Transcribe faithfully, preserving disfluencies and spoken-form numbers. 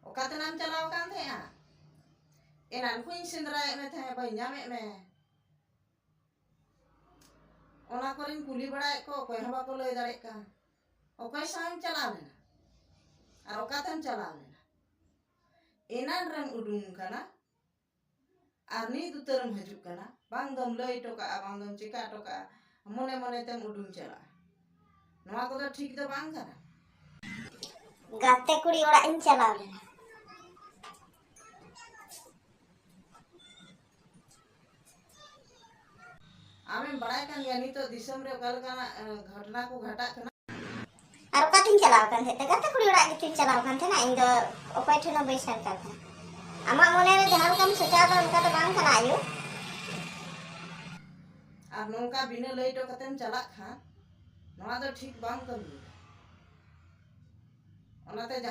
ᱚᱠᱟ ᱛᱮᱱᱟᱢ ᱪᱟᱞᱟᱣ ᱟᱠᱟᱱ ᱛᱟᱦᱮᱸᱜᱼᱟ? ᱮᱱᱟᱱ ᱠᱷᱚᱱᱤᱧ ᱥᱮᱸᱫᱽᱨᱟᱭᱮᱫ ᱢᱮ ᱛᱟᱦᱮᱸᱫ, ᱵᱟᱹᱧ ᱧᱟᱢᱮᱫ ᱢᱮ᱾ ᱚᱱᱟ ᱠᱚᱨᱮᱧ ᱠᱩᱞᱤ ᱵᱟᱲᱟᱭᱮᱫ ᱠᱚ, ᱚᱠᱚᱭ ᱦᱚᱸ ᱵᱟᱠᱚ ᱞᱟᱹᱭ ᱫᱟᱲᱮᱭᱟᱜ ᱠᱟᱱ᱾ ᱚᱠᱚᱭ ᱥᱟᱶᱮᱢ ᱪᱟᱞᱟᱣ ᱞᱮᱱᱟ ᱟᱨ ᱚᱠᱟᱛᱮᱢ ᱪᱟᱞᱟᱣ ᱞᱮᱱᱟ? ᱮᱱᱟᱱ ᱨᱮᱢ ᱩᱰᱩᱝ ᱠᱟᱱᱟ ᱟᱨ ᱱᱤᱛ ᱩᱛᱟᱹᱨᱮᱢ ᱦᱤᱡᱩᱜ ᱠᱟᱱᱟ, ᱵᱟᱝ ᱫᱚᱢ ᱞᱟᱹᱭ ᱦᱚᱴᱚ ᱠᱟᱜᱼᱟ, ᱵᱟᱝ ᱫᱚᱢ ᱪᱮᱠᱟ ᱦᱚᱴᱚ ᱠᱟᱜᱼᱟ, ᱢᱚᱱᱮ ᱢᱚᱱᱮ ᱛᱮᱢ ᱩᱰᱩᱝ ᱪᱟᱞᱟᱜᱼᱟ᱾ ᱱᱚᱣᱟ ᱠᱚᱫᱚ ᱴᱷᱤᱠ ᱫᱚ ᱵᱟᱝ ᱠᱟᱱᱟ᱾ ᱜᱟᱛᱮ ᱠᱩᱲᱤ ᱚᱲᱟᱜ ᱤᱧ ᱪᱟᱞᱟᱣ ᱞᱮᱱᱟ᱾ ᱟᱢᱮᱢ ᱵᱟᱲᱟᱭ ᱠᱟᱱ ᱜᱮᱭᱟ ᱱᱤᱛᱚᱜ ᱫᱤᱥᱚᱢ ᱨᱮ ᱚᱠᱟ ᱞᱮᱠᱟᱱᱟᱜ, ᱮ, ᱜᱷᱚᱴᱚᱱᱟ ᱠᱚ ᱜᱷᱟᱴᱟᱜ ᱠᱟᱱᱟ᱾ ᱟᱨ ᱚᱠᱟᱛᱤᱧ ᱪᱟᱞᱟᱣ ᱟᱠᱟᱱ ᱛᱟᱦᱮᱸᱫ? ᱜᱟᱛᱮ ᱠᱩᱲᱤ ᱚᱲᱟᱜ ᱜᱮᱛᱤᱧ ᱪᱟᱞᱟᱣ ᱟᱠᱟᱱ ᱛᱟᱦᱮᱱᱟ᱾ ᱤᱧ ᱫᱚ ᱚᱠᱚᱭ ᱴᱷᱮᱱ ᱦᱚᱸ ᱵᱟᱹᱧ ᱥᱮᱱ ᱟᱠᱟᱱ ᱛᱟᱦᱮᱱᱟ᱾ ᱟᱢᱟᱜ ᱢᱚᱱᱮ ᱨᱮ ᱡᱟᱦᱟᱸ ᱞᱮᱠᱟᱢ ᱥᱚᱪᱟᱣ ᱫᱟ, ᱚᱱᱠᱟ ᱫᱚ ᱵᱟᱝ ᱠᱟᱱᱟ ᱟᱭᱳ᱾ ᱟᱨ ᱱᱚᱝᱠᱟ ᱵᱤᱱᱟᱹ ᱞᱟᱹᱭ ᱦᱚᱴᱚ ᱠᱟᱛᱮᱢ ᱪᱟᱞᱟᱜ ᱠᱷᱟᱱ, ᱱᱚᱣᱟ ᱫᱚ ᱴᱷᱤᱠ ᱵᱟᱝ ᱠᱟᱹᱢᱤᱭᱮᱫᱟ᱾ ᱚᱱᱟᱛᱮ ᱡᱟᱦᱟᱸ